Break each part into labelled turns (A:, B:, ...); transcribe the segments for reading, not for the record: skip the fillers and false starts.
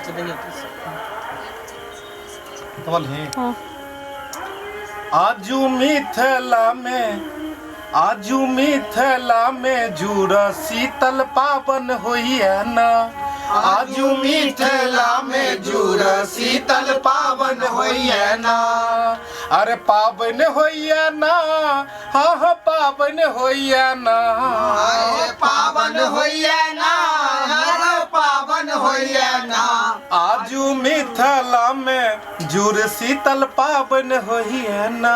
A: अच्छा देखियौ।
B: बोलही।
C: हाँ।
B: आजू मिथिला में, आजू मिथिला में जुड़ शीतल पावन होइए ना। आजू मिथिला में जुड़ शीतल पावन होइए ना। अरे पावन होइए ना, हाँ हाँ पावन होइए ना।
D: अरे पावन होइए ना, अरे पावन होइए ना।
B: आजू मिथिला में जुड़ शीतल पावन होइए ना।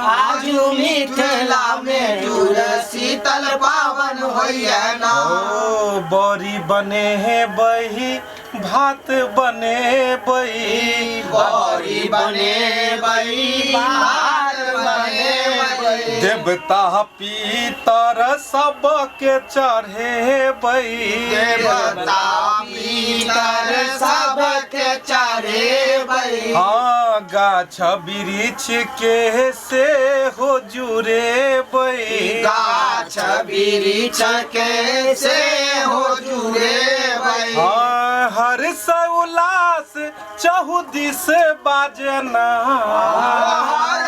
D: आजू मिथिला में जुड़ शीतल पावन होइए ना।
B: ओ बड़ी बने है बही, भात बने बही,
D: बड़ी बने बही, भात बने बही।
B: देवता पितर सबके चढ़े बही,
D: देवता पितर सबके चढ़े बही।
B: हाँ गाछ वृक्ष के से हो जुड़े बही,
D: गाछ वृक्ष के से हो जुड़े बही।
B: हाँ हर्ष उल्लास चहु दिस बाजना।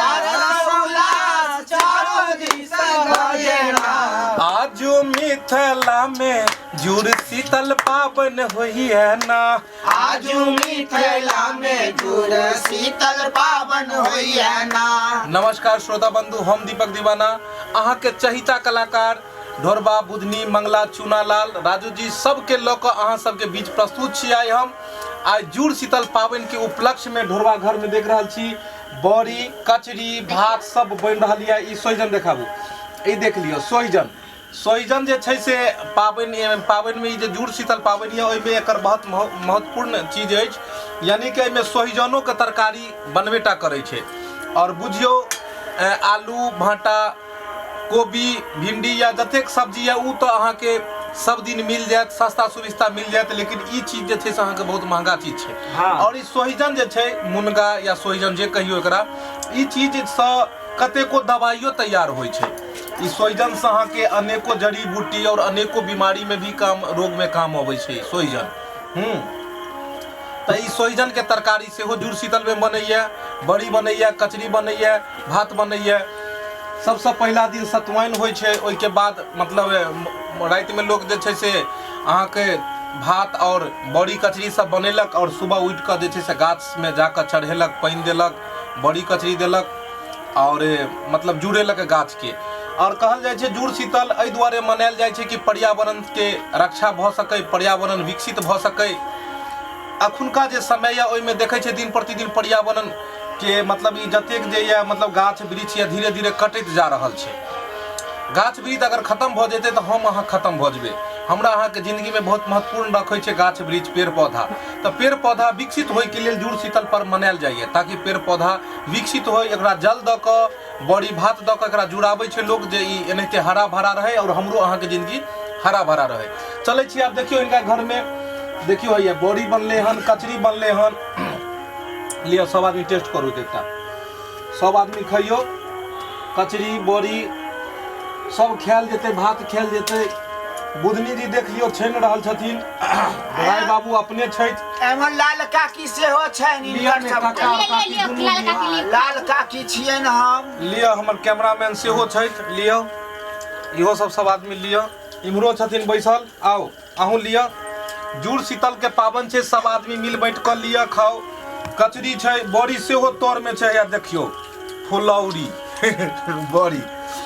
D: हर्ष उल्लास चारों दिस बजना।
B: आजू मिथिला में जुड़ शीतल पावन होइए ना।
D: आजू मिथिला में जुड़ शीतल पावन होइए ना।
B: नमस्कार श्रोता बंधु, हम दीपक दीवाना अहाँ के चहिता कलाकार ढोरबा बुधनी मंगला चूनालाल राजू जी सबके लऽ कऽ अहाँ सबके बीच प्रस्तुत छी। आइ हम आइ जुड़ शीतल पाबनि के उपलक्ष्य में ढोरबा घर में देख रहल छी बड़ी कचरी भात सब बनि रहल यऽ। ई सोहिजन देखाबू, ई देख लियौ सोहिजन। सोहिजन जे छै से पाबनि पाबनिमे ई जे जुड़ शीतल पाबनि यऽ ओहिमे एकर बहुत महत्वपूर्ण चीज अछि, यानी कि एहिमे सोहिजनोके तरकारी बनबे टा करै छै। आओर बुझियौ आलू भाँटा कोबी भिंडी या जतेक सब्जी यऽ ओ तऽ अहाँके सब दिन मिल जायत, सस्ता सुविस्ता मिल जायत, लेकिन ई चीज जे छै से अहाँके बहुत महंगा चीज छै।
D: हाँ।
B: आओर ई सोहिजन जे छै मुनगा या सोहिजन जे कहियौ एकरा, ई चीजसँ कतेको दवाइयो तैयार होइ छै। ई सोहिजनसँ अहाँके अनेको जड़ी बूटी आओर अनेको बीमारीमे भी काम, रोगमे काम अबै छै ई सोहिजन। तऽ ई सोहिजनके तरकारी सेहो जुड़ शीतलमे बनैए, बड़ी बनैए, कचरी बनैए, भात बनैए। सबसँ पहिला दिन सतुआइन होइ छै, ओहिके बाद मतलब रातिमे लोक जे छै से अहाँके भात आओर बड़ी कचरी सब बनेलक आओर सुबह उठि कऽ जे छै से गाछमे जाकऽ चढ़ेलक, पानि देलक, बड़ी कचरी देलक आओर मतलब जुड़ेलक गाछके। आओर कहल जाइ छै जुड़ शीतल एहि दुआरे मनायल जाइ छै कि पर्यावरणके रक्षा भऽ सकै, पर्यावरण विकसित भऽ सकै। अखुनका जे समय यऽ ओहिमे देखै छियै दिन प्रतिदिन पर्यावरण के मतलब ई जतेक जे यऽ मतलब गाछ वृक्ष यऽ धीरे धीरे कटैत जा रहल छै। गाछ वृक्ष अगर खतम भऽ जेतै तऽ हम अहाँ खतम भऽ जेबै। हमरा अहाँके जिन्दगीमे बहुत महत्वपूर्ण रखै छै गाछ वृक्ष पेड़ पौधा। तऽ पेड़ पौधा विकसित होइके लेल जुड़ शीतल पर्व मनायल जाइए ताकि पेड़ पौधा विकसित होइ। एकरा जल दऽ कऽ बड़ी भात दऽ कऽ एकरा जुड़ाबै छै लोक जे ई एनाहिते हरा भरा रहै आओर हमरो अहाँके जिन्दगी हरा भरा रहै। चलै छी आब देखियौ हिनका घरमे, देखियौ हैया बड़ी बनलै हन, कचरी बनलै हन। लिअ सब आदमी टेस्ट करू, एकटा सब आदमी खइयौ, कचरी बड़ी सब खायल जेतै, भात खायल जेतै। बुधनी जी देख लियौ छानि रहल छथिन, राय बाबू अपने छथि।
D: एमहर लाल काकी सेहो छनि,
B: लिअ
D: हिनकर
B: ने
D: सबके।
B: काका
C: लिअ,
B: काकी
C: लिअ,
B: दुनू
C: लाल
B: लिअ।
C: काकी लिअ।
D: लाल काकी छियनि हम।
B: लिअ हमर कैमरामैन सेहो छथि, लिअ इहो सब सब आदमी लिअ। इम्हरो छथिन बैसल, आउ अहूँ लिअ। जुड़ शीतल के पाबनि छै, सब आदमी मिल बाँटि कऽ लिअ खाउ। कचरी छै, बड़ी सेहो तर में छै, या देखियौ फुलौरी बड़ी।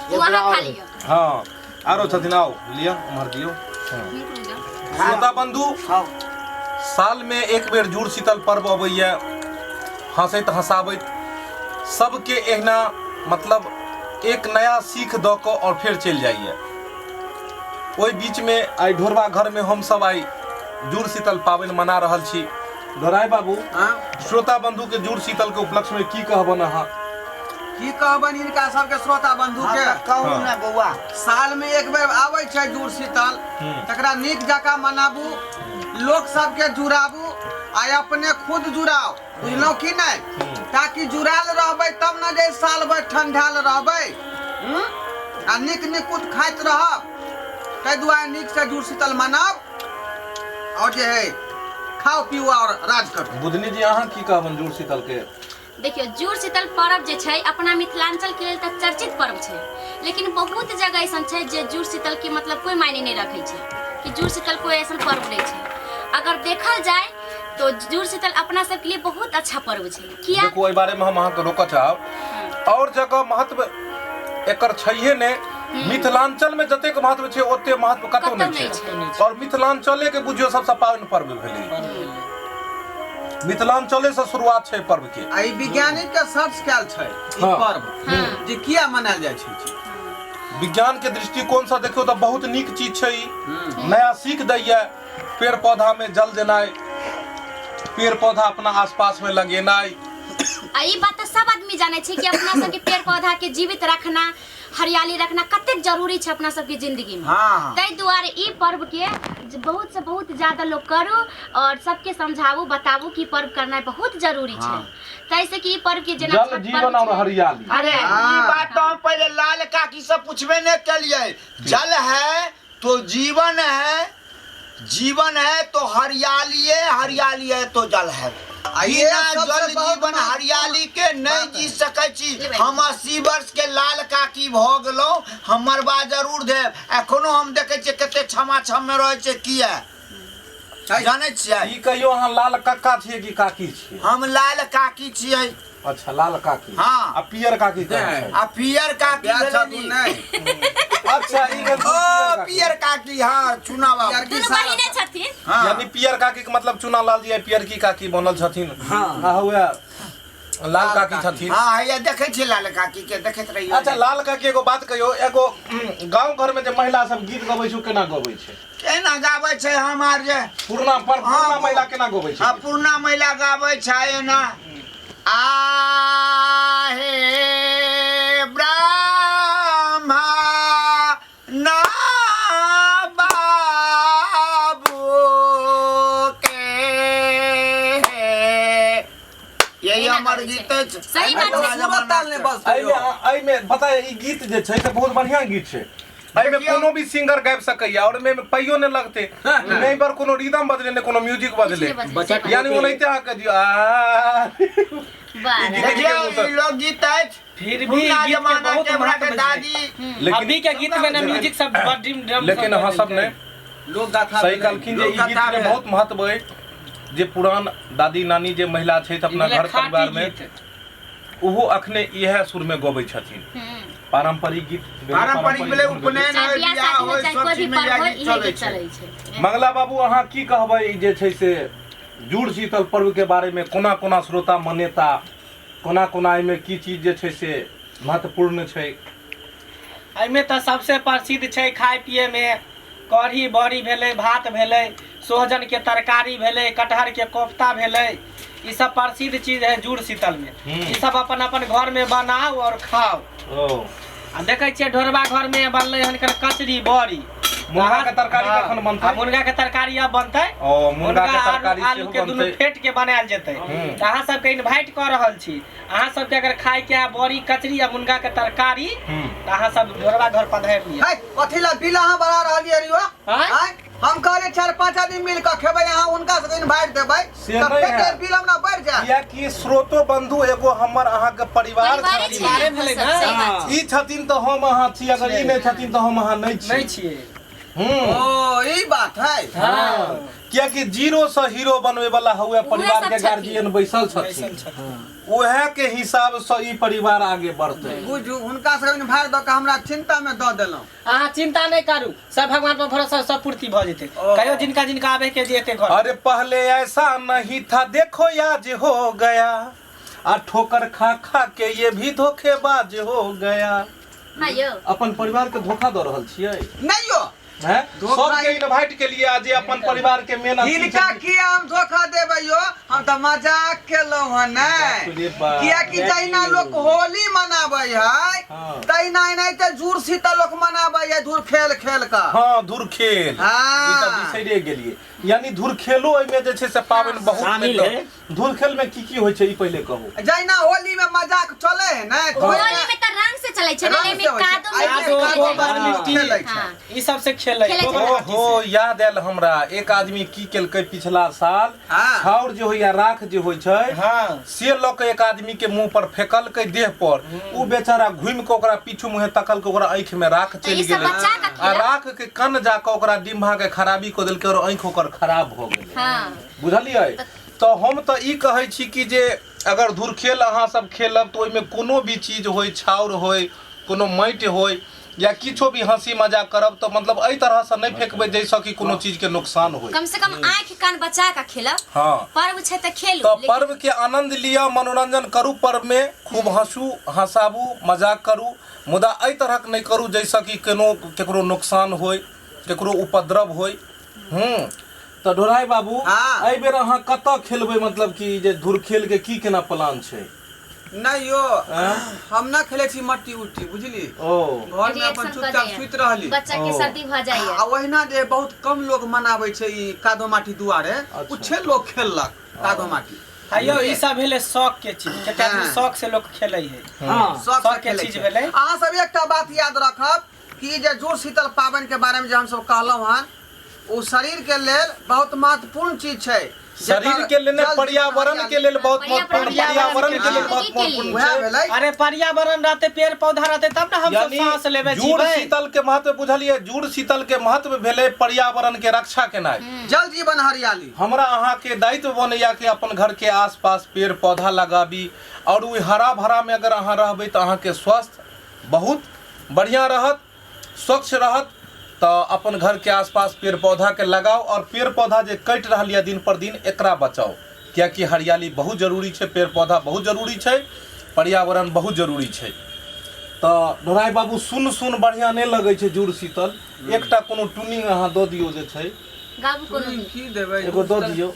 C: ओ अहाँ खा लिअ।
B: हाँ आरो छथिन, आउ लिअ उम्हर दियौ। श्रोता बंधु, साल में एक बेर जुड़ शीतल पर्व अबैया, हंसैत हंसाबैत सबके एहिना मतलब एक नया सीख दऽ कऽ आओर फेर चलि जाइए। ओहि बीचमे आइ ढोरबा घरमे हमसब आइ जुड़ शीतल पाबनि मना रहल छी। ढोराय बाबू, श्रोता बंधु के जुड़ शीतल के उपलक्ष्य में की कहबन अहाँ?
E: की कहबनि हिनका सबके श्रोता बंधु के?
D: कहू ने बौआ।
E: साल में एक बेर आबै छै जुड़ शीतल, तकरा नीक जकाँ मनाबू, लोक सबके जुड़ाबू आ अपने खुद जुड़ाउ, बुझलहुँ कि नहि? ताकि जुड़ायल रहबै तब ने जे साल भरि ठंडायल रहबै, आ नीक निकुत खाइत रहब। ताहि दुआरे नीकसँ जुड़ शीतल मनाउ और जे है खाओ पीऊ और राज करू।
B: बुधनी जी, अहाँ की कहबनि जुड़ शीतल के?
A: देखियौ, जुड़ शीतल पर्व जे छै अपना मिथिलांचल के लेल तऽ चर्चित पर्व छै, लेकिन बहुत जगह ऐसन छै जे जुड़ शीतल के मतलब कोई मायने नहीं रखै छै कि जुड़ शीतल कोई ऐसन पर्व नहीं छै। अगर देखल जाए तो जुड़ शीतल अपना सबके लिए बहुत अच्छा पर्व छै। किया?
B: देखू, एहि बारे में हम अहाँके रोकऽ चाहब। और जगह महत्व एकर छैहे नहि, मिथिलांचल में जतेक महत्व छै ओते महत्व कतौ
A: कतौ
B: नहि
A: नहि
B: छै।
A: छै।
B: और मिथिलांचले के बुझियौ सबसँ पावन पर्व भेलै, मिथिलांचले से शुरुआत छै पर्व के।
E: आ ई वैज्ञानिक के सर्च कयल छै ई पर्व जे किया मनायल जाइ छै।
B: विज्ञान के दृष्टिकोण से देखियौ तऽ बहुत नीक चीज छै ई। नया सीख दैया, पेड़ पौधा में जल देनाइ, पेड़ पौधा अपना आसपास में लगेनाइ।
A: आ ई बात तऽ सब आदमी जानै छै कि अपना सबके पेड़ पौधा के जीवित रखना, हरियाली रखना कतेक जरूरी छै अपना सबके जिंदगी में। ताहि दुआरे ई पर्व के जे बहुत से बहुत ज्यादा लोग करू और सबके समझाबू, बताबू कि पर्व करनाइ बहुत जरूरी छै। ताहि से कि ई पर्व के जेना
B: जल
A: छठ पर्व
B: जीवन और
A: छै।
B: हरियाली।
D: अरे ई बात तो हम पहले लाल काकी से पूछबे नहीं कलिए। जल है तो जीवन है, जीवन है तो हरियाली है, हरियाली है तो जल है।
E: आ ये
D: बिना
E: सबसे
D: जल
E: बहुत
D: जीवन
E: महत्वपूर्ण
D: हरियाली के नहीं
E: बात
D: जी
E: है।
D: सकै छी।
A: लेबै।
D: हम 80 वर्ष के लाल काकी भऽ गेलहुँ, हमर बात जरूर देब। एखनो हम देखै छियै कते क्षमा क्षम में रहै छै, किया जानै छियै?
B: ई कहियो, अहाँ लाल कक्का छियै कि काकी छियै?
D: हम लाल काकी छियै।
B: अच्छा, लाल काकी।
D: हाँ।
B: आ पियर काकी कहाँ छै?
D: आ पियर काकी
E: प्यार
D: भेलै
E: छथुन
D: नी।
E: नहि।
B: अच्छा, ई भेल
D: ओ
B: पियर काकी।
D: पियर काकी, हाँ, चुना बाबू।
E: पियर की
A: दुनू
E: सारा
A: बहिने छथिन।
D: हाँ।
B: यानी पियर काकी के मतलब चुना लाल जी आ पियर की काकी बनल छथिन। हाँ, आ हुए लाल काकी छथिन।
D: हाँ, हैया देखै छियै लाल काकी के, देखैत रहियौ।
B: अच्छा लाल काकी, एगो बात कहियौ, एगो गांव घर में जे महिला सब गीत गबै छै, ओ केना गबै छै?
D: केना गाबै छै हमार जे
B: पुरना पर
D: हाँ,
B: पुरना महिला केना गबै छै?
D: हाँ, पुरना महिला गाबै छै एना, आहे ब्राह्मण बाबू के, यही
A: एना
D: हमर
A: गाबै छै।
D: गीत अछि।
A: सही बात छै।
E: सुरत ताल नहि बजतै
B: एहिमे
E: यौ।
B: एहिमे पता है, ई गीत जे छै से बहुत बढ़िया गीत छै। एहिमे
D: देखियौ।
B: कोनो भी सिंगर गाबि सकैया और एहिमे पाइयो नहि लगतै, नहि पर कोनो रिदम बदले, नहि कोनो म्यूजिक बदले।
A: किछु नहि बदले, सही
B: यानी
A: बात।
B: ओनाहिते अहाँके दियौ आ
A: वाह।
D: देखियौ, ई लोकगीत अछि।
C: फिर भी
D: पुरना
C: गीत के
D: जमाना
C: बहुत
D: के हमरा के
C: महत्व छै।
D: दादी।
B: लेकिन
C: अभी के गीत में ना म्यूजिक सब बड़ ड्रीम ड्रम।
B: लेकिन अहाँ सब ने
E: लोक गाथा
B: सही
E: भेलै।
B: कहलखिन जे ई गीत
D: लोकगाथा
B: के
D: भेल।
B: बहुत महत्व अछि। जे पुरान दादी नानी जे महिला छथि अपना घर परिवार में, ओहो अखने इएह सुर में गबै छथिन। पारंपरिक गीत भेलै,
D: पारंपरिक भेलै,
B: धुन भेलै।
D: उपनयन
A: चाहे
D: होइ,
A: बियाह
D: बियाह
A: शादी
D: होइ,
A: होइ, चाहे
D: सब
A: कोई भी
D: चीज में
A: पर्व
D: इएह
A: होइ,
D: गीत
A: इहे
D: चलै
A: गीत
D: छै।
A: चलै छै।
B: मंगला बाबू, अहाँ की कहबै ई जे छै से जुड़ शीतल पर्व के बारे में? कोना कोना श्रोता मनेता, कोना कोना एहिमे की चीज जे छै से महत्वपूर्ण छै?
C: एहिमे तऽ सबसे प्रसिद्ध छै खाय पिए में कढ़ी बड़ी भेलै, भात भेलै, सोहजन के तरकारी भेलै, कटहर के कोफ्ता भेलै। ई सब प्रसिद्ध चीज है जुड़ शीतल में। ई सब अपन अपन घर में बनाओ और खाओ।
B: ओ
C: आ देखै छियै ढोरबा घर में बनलै हन कचरी बड़ी।
B: मुनगा के तरकारी कखन बनतै?
C: आ मुनगा के तरकारी अब बनतै।
B: ओ मुनगा के
C: आलू
B: तरकारी
C: आलू
B: सेहो
C: के दुनू
B: बनतै।
C: फेट के बनायल जेतै। तऽ अहाँ सबके इन्वाइट कऽ रहल छी, अहाँ सबके अगर खाय के है बड़ी कचरी आ मुनगा के तरकारी, तऽ अहाँ सब ढोरबा घर पधारि लिअ।
E: है, कथी ला बिल अहाँ बढ़ा रहलियै रौ?
C: आँय?
E: आँय? हम कहलियै 4-5 आदमी मिल कऽ खेबै, अहाँ हुनका सबके इन्वाइट देबै
B: से
E: तऽ
B: नहि
E: फेर
B: हैत।
E: बिल हमरा बढ़ि जायत।
B: कियाकि स्रोतो बंधु एगो हमर अहाँके परिवार
A: परिवारे
B: छथिन।
A: छै
C: परिवारे भेलै
A: सब,
C: ने।
A: सही बात छै।
B: ई छथिन तऽ हम अहाँ छी, अगर ई नहि छथिन तऽ हम अहाँ नहि छी।
C: नहि छियै।
E: ओ ई बात है।
C: हँ।
B: कियाकि जीरो से हीरो बनवे वाला हुए परिवार
A: सब
B: के
A: छथिन।
B: गार्जियन बैसल छथिन, उएह के हिसाब से ई परिवार आगे बढ़तै।
E: बुझू, हुनका सबके इन्वाइट दऽ कऽ हमरा चिंता में दऽ देलहुँ।
C: अहाँ चिंता नहि करू, सब भगवान पर भरोसा, सब पूर्ति भऽ जेतै।
E: ओ।
C: कहियो जिनका जिनका आबे के जे एते घर।
B: अरे पहले ऐसा नहीं था, देखो आज हो गया, आ ठोकर खा खा के ये भी धोखेबाज हो गया।
A: हाँ यौ।
B: अपन परिवार के धोखा दऽ रहल छियै।
E: नहि यौ।
B: हैं?
E: धोखा
B: सबके इनवाइट के लिए आज अपन परिवार के मेन अथी
E: हिनका
B: छथिन।
E: किया हम धोखा देबै यौ? हम तऽ मजाक केलहुँ हँ ने।
B: बाप रे बाप।
E: कियाकि जहिना लोक होली मनाबै है, तहिना एनाहिते जुड़ शीतल लोक मनाबै है, धूर खेल खेल कऽ।
B: हाँ, धुर खेल।
E: हाँ।
B: ई तऽ बिसैरे गेलियै। यानी धुरखेलो एहिमे जे छै से पाबनि बहुत
F: शामिल
B: मतलब-
F: है।
B: धुरखेल में की की होइ छै ई पहिले कहू
E: जहिना होली में मजाक चले है ने
A: होली में त रंग से चलै छै ने
E: रंग
A: एहिमे
E: से होइ छै।
A: कादो में
E: एहिमे
C: कादो,
A: खेलै
C: गोबर,
A: छै।
C: मिट्टी।
E: खेलै छै।
A: हाँ।
C: ई सब से खेलै
A: खेलै छै।
C: गोबर माटी
B: ओहो
C: से।
B: याद आयल हमरा एक आदमी की केलकै पिछला साल
E: हाँ।
B: छाउर जे होइया राख जे होइ छै
C: हाँ
B: से लऽ के एक आदमी के मुंह पर फेकलकै देह पर उ बेचारा घुमि के ओकरा पीछू मुँहे तकलकै ओकरा आँखि में राख
A: तऽ ई
B: चलि
A: सब
B: गेलै
A: बच्चा के
B: आ
A: खेल
B: राख के कन जाकऽ ओकरा डिम्भा के खराबी कऽ देलकै और आँखि ओकर खराब भऽ गेलै
A: हाँ
B: बुझलियै तऽ हम तऽ ई कहै छी कि जे अगर धुरखेल अहाँ सब खेलब तऽ ओहिमे कोनो भी चीज होय छाउर होय कोनो माटि होय या किछो भी हंसी मजाक करब तऽ मतलब एहि तरहसँ नहि फेकबै जाहिसँ कि कोनो चीजके नुकसान होय
A: कम से कम आँखि कान बचा के खेलब
B: हँ
A: पर्व छै तऽ खेलू
B: तऽ
A: लेकिन
B: पर्व के आनंद लिअ मनोरंजन करू पर्व में खूब हंसू हंसाबू मजाक करू मुदा एहि तरहक नहि करू जाहिसँ कि कोनो केकरो नुकसान होय केकरो उपद्रव होय हूँ तऽ ढोढ़ाई बाबू
E: हाँ।
B: एहि बेर अहाँ कतऽ खेलबै मतलब कि जे धुरखेल के की केना प्लान छै
E: नहीं यो
B: आँय?
E: हम ना खेले छी मट्टी उट्टी बुझली
B: ओ
E: घर में अपन
A: रिएक्शन कऽ
E: चुपचाप
A: जाइए
E: सुति रहली
A: बच्चा के
B: ओ।
A: सर्दी भऽ जाइए
E: आ ओहिना जे बहुत कम लोग मनाबै छै ई कादो माटी दुआरे कुछे लोग खेललक कादो माटी
C: हयो ई सब भेलै शौक के चीज कते आदमी
E: हाँ।
C: शौक से लोग खेलै है
F: हाँ
E: शौक से
C: शौक के
E: खेलै
C: चीज
E: छै।
C: भेलै।
E: अहाँ सब एकटा बात याद रखब कि जे जुड़ शीतल पाबनि के बारे में जे हमसब कहलहुँ हन ओ शरीर के लेल बहुत महत्वपूर्ण चीज छै
B: शरीर के लेल नहि, पर्यावरण के लेल बहुत महत्वपूर्ण पर्यावरण के लेल बहुत महत्वपूर्ण
E: वएह
B: छै
E: भेलै
C: अरे पर्यावरण रहते पेड़ पौधा रहते तब ने हम सब
B: यानी
C: सांस लेबै
B: जुड़
C: जीबै
B: शीतल के महत्व बुझलियै जुड़ शीतल के महत्व भेलै पर्यावरण के रक्षा केनाइ
E: जल जीवन हरियाली
B: हमरा अहाँ के दायित्व बनैया कि अपन घर के आसपास पेड़ पौधा लगाबी और ओहि हरा भरा में अगर अहाँ रहबै तऽ अहाँ के स्वास्थ्य बहुत बढ़िया रहत स्वच्छ रहत तऽ अपन घर के आसपास पेड़ पौधा के लगाउ और पेड़ पौधा जे कटि रहल यऽ दिन पर दिन एकरा बचाउ कियाकि हरियाली बहुत जरूरी छै पेड़ पौधा बहुत जरूरी छै पर्यावरण बहुत जरूरी छै तऽ ढोराइ बाबू सुन सुन बढ़िआँ नहि लगै छै जुड़ शीतल एकटा कोनो ट्यूनिंग अहाँ दऽ दियौ जे छै
A: गाबू कोनो गीत
E: की देबै
B: एगो दऽ दियौ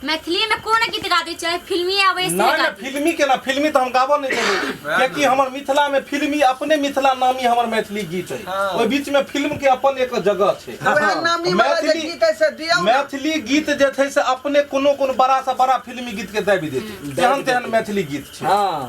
A: मैथिली में कोन गीत गा दै छै फिल्मी आबै से
B: नहि
A: गा
B: नहि
A: दियौ।
B: फिल्मी केना फिल्मी तऽ हम गाबऽ नहि देबै कियाकि हमर मिथिला में फिल्मी अपने मिथिला नामी हमर मैथिली गीत है
C: हाँ।
B: ओहि बीच में फिल्म के अपन एक जगह छै
E: वएह नामी वाला जे
B: मैथिली-
E: गीत है से दियौ ने।
B: मैथिली गीत जे छै से अपने कोनो कोनो बड़ा से बड़ा फिल्मी गीत के दाबि देतै तेहन तेहन मैथिली गीत छै
F: हाँ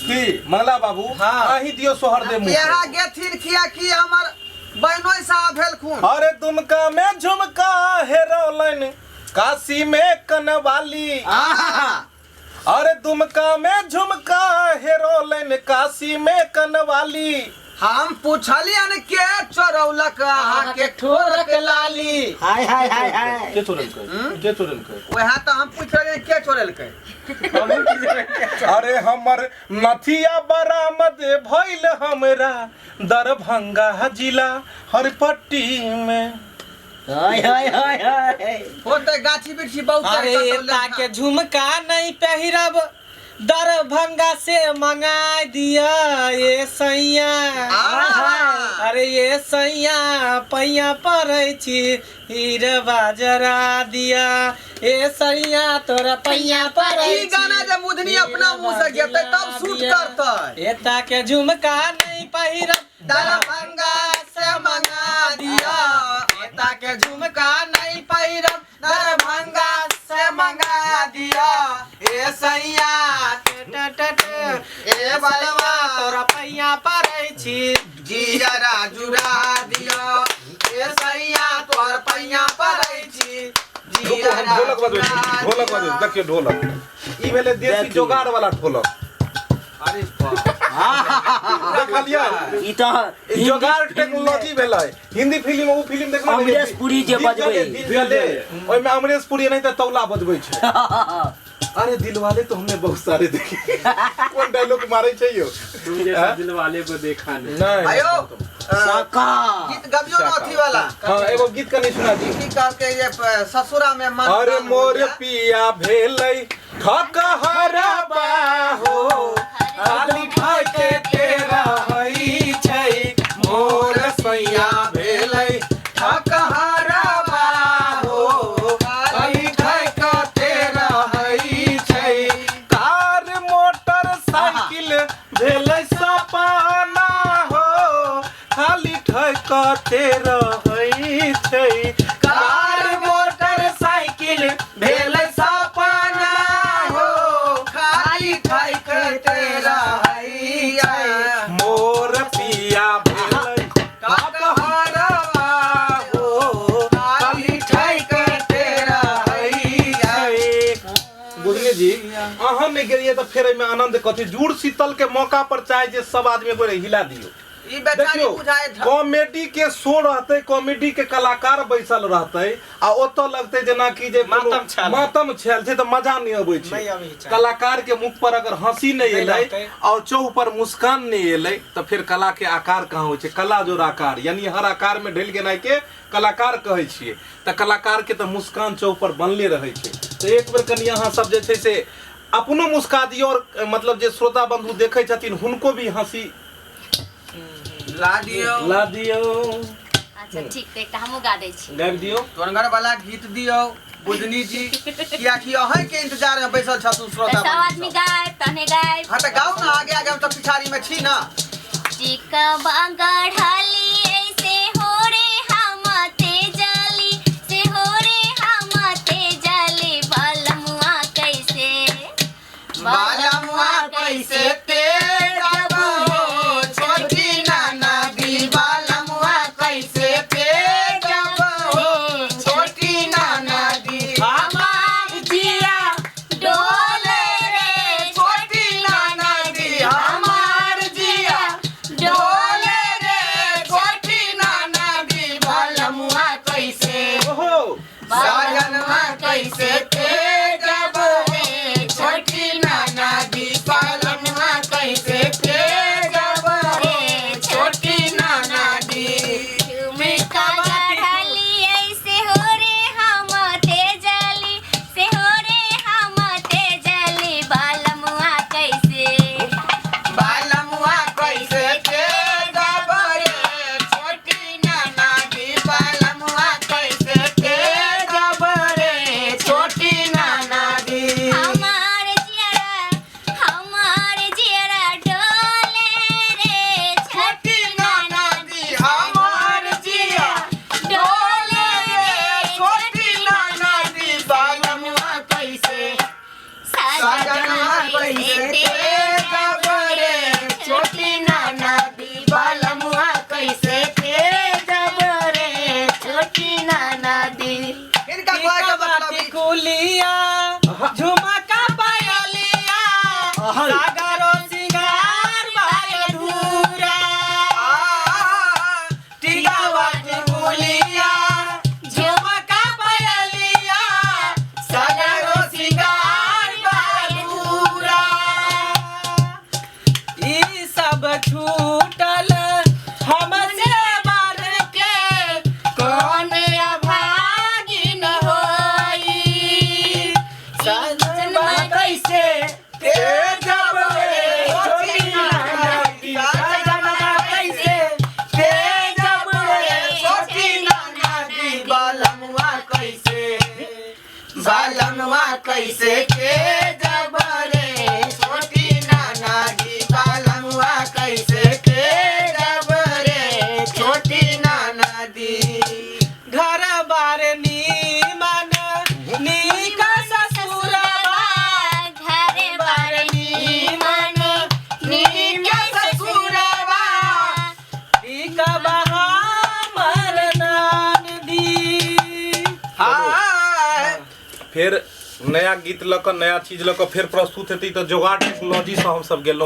B: की मंगला बाबू
C: हाँ।
B: अहीं दियौ सोहर दे मुँह
E: यहाँ गेथिन किया कि हमर बहनोई साहब भेलखुन
B: अरे दुमका में झुमका हेरौलन काशी में कनवाली
E: आहा
B: अरे दुमका में झुमका हेरोलन काशी में कनवाली
E: हम पूछलियन के चोरौलक अहाँ के ठोरक लाली
F: हाय हाय हाय हाय
B: के चोरलकै के चोरलकै
E: वएह तऽ हम पूछ रहलियन के चोरेलकै
B: अरे हमर नथिया बरामद भइल हमरा दरभंगा जिला हरपट्टी में
F: हाय हाय हाय हाय
E: होते गाछी बिरछी बहुत
C: अरे एता के झुमका नहीं पहिरब दरभंगा से मंगा दिया ये सैया
E: आहा।
C: अरे ये सैया पैया पड़ै छी हीरबा जरा दिया ए सैया तोरा पैया पड़ै
E: ई गाना जे मुधनी अपना मुंह से गेतै तब शूट करतै
C: एता के झुमका नहीं पहिरब
E: दरभंगा से मंगा दिया एता के झुमका नहीं पहिरब दरभंगा से मंगा दिया ए सैया
C: ट ट ट
E: ए बलवा
C: तोरा पैया पड़ै छी
E: जियरा जुड़ा दिया ए सैया तोहर पैया पड़ै छी
B: रुको हम ढोलक बजबै छी ढोलक बजबै छी। देखियौ ढोलक ई भेलै देसी जोगाड़ वाला ढोलक
E: अरे बाप।
B: देखलियै
F: ई तऽ
B: ई जोगाड़ टेक्नोलॉजी भेलै हिंदी फिल्म ओ फिल्म देखना
F: अमरीश पुरी जे बजबै।
B: ओहिमे अमरीश पुरी नहीं तऽ तौला बजबै छै अरे दिलवाले तो हमने बहुत सारे देखे कोन डायलॉग मारे छै यो
G: तुम जैसा दिल वाले को देखा नहीं
B: नहीं
E: आयो
F: साका
E: गीत गबियो न अथी वाला
B: हाँ एगो गीत कनी सुना दी
E: की कहलकै जे ससुरा में मन
B: अरे
E: दान हो
B: मोर
E: गया।
B: पिया भेलै ठकहरबा हो खाली ठके तेरा हई छै मोर सैया भेलै ठकहरबा हो खाली ठके तेरा हई छै कार मोटर साइकिल भेलै सपना हो खाली ठकते रहै छै कार मोटर साइकिल बुझली जी अहाँ नहि गेलियै तऽ फेर एहिमे आनंद कथी जुड़ शीतल के मौका पर चाहे जे सब आदमी एक बेर हिला दियौ
E: ई बेचारी
B: देखियौ
E: बुझाय
B: कॉमेडी के शो रहतै कॉमेडी के कलाकार बैसल रहतै आ ओतऽ लगतै जेनाकि जे कोनो
C: मातम छायल।
B: मातम छायल छै तऽ मजा नहि अबै छै
C: नहि अबै छै।
B: कलाकार के मुख पर अगर हंसी नहि
C: नहि
B: एलै
C: रहतै।
B: और चौह पर मुस्कान नहि एलै तऽ फेर कला के आकार कहाँ होइ छै कला जोड़ आकार यानी हर आकार में ढलि गेनाइ के कलाकार कहै छियै तऽ कलाकार के तऽ मुस्कान चौह पर बनले रहै छै तऽ एक बेर कनि अहाँ सब जे छै से अपनो मुस्का दियौ और मतलब जे श्रोता बंधु देखै छथिन हुनको भी हंसी
E: ला दियौ
B: ला दियौ
A: अच्छा ठीक तऽ एकटा हमहूँ गा दै छी
B: गाबि दियौ
E: तोरगर वाला गीत दियौ बुधनी जी कियाकि अहीं के इंतजार में बैसल छथुन
A: तऽ
E: श्रोता
A: सब आदमी गायब तहने गायब
E: हाँ तऽ गाउ ना आगे आगे हम तऽ पिछाड़ी में छी ना
A: टिकवा गढ़ली ऐसे हो रे हम तेजली से हो रे हम तेजली बलमुआ कैसे
D: बालमुआ कैसे तेजब हो छोटी नाना दी बालमुआ कैसे तेजब हो छोटी नाना दी
A: हमार
D: जिया
A: डोले रे
D: छोटी नाना दी हमार जिया
A: डोले
D: डोले रे छोटी नाना दी बालमुआ कैसे
B: ओहो
D: साजनवा कैसे तेजब रे छोटी नाना दी बालमुआ कैसे तेजब रे छोटी नाना दी
A: झुमका गढ़ली ऐसे हो रे हम तेजली से हो रे हम तेजली बालमुआ कैसे
D: बालमुआ कैसे तेजब रे छोटी नाना दी बालमुआ कैसे तेजब रे छोटी नाना दी
A: हमार जियरा हमार जियरा डोले रे
D: छोटी नाना दी हमार जिया
A: डोले रे
D: छोटी नाना दी बालमुआ कैसे साजनवा कैसे तेजब रे छोटी नाना दी बालमुआ कैसे तेजब रे
A: छोटी नाना दी
E: इनका कहै के मतलब ई-
C: टिकुलिया झुमका पायलिया सागरो सिंगार भाई अधूरा
D: टिकावा टिकुलिया
C: झुमका पायलिया
D: सागरो सिंगार बालूरा
C: ई सब छूटल हमसे बार के
D: कौन अभागिन होई
C: सजनवा कैसे
D: तेजब रे छोटी नाना दी सजनवा कैसे तेजब रे छोटी नाना दी बालमुआ कैसे बालमुआ कैसे तेजब रे छोटी नाना दी बालमुआ कैसे तेजब रे छोटी नाना दी
C: घर बार नीमन नीका ससुरवा
A: घर बार नीमन
D: नीका ससुरवा
C: नीका बहामर नान दी
D: हाय
B: फेर नया गीत लऽ कऽ नया चीज लऽ कऽ फेर प्रस्तुत हेतै तऽ जोगाड़ टेक्नोलॉजीसँ हमसब गेलहुँ।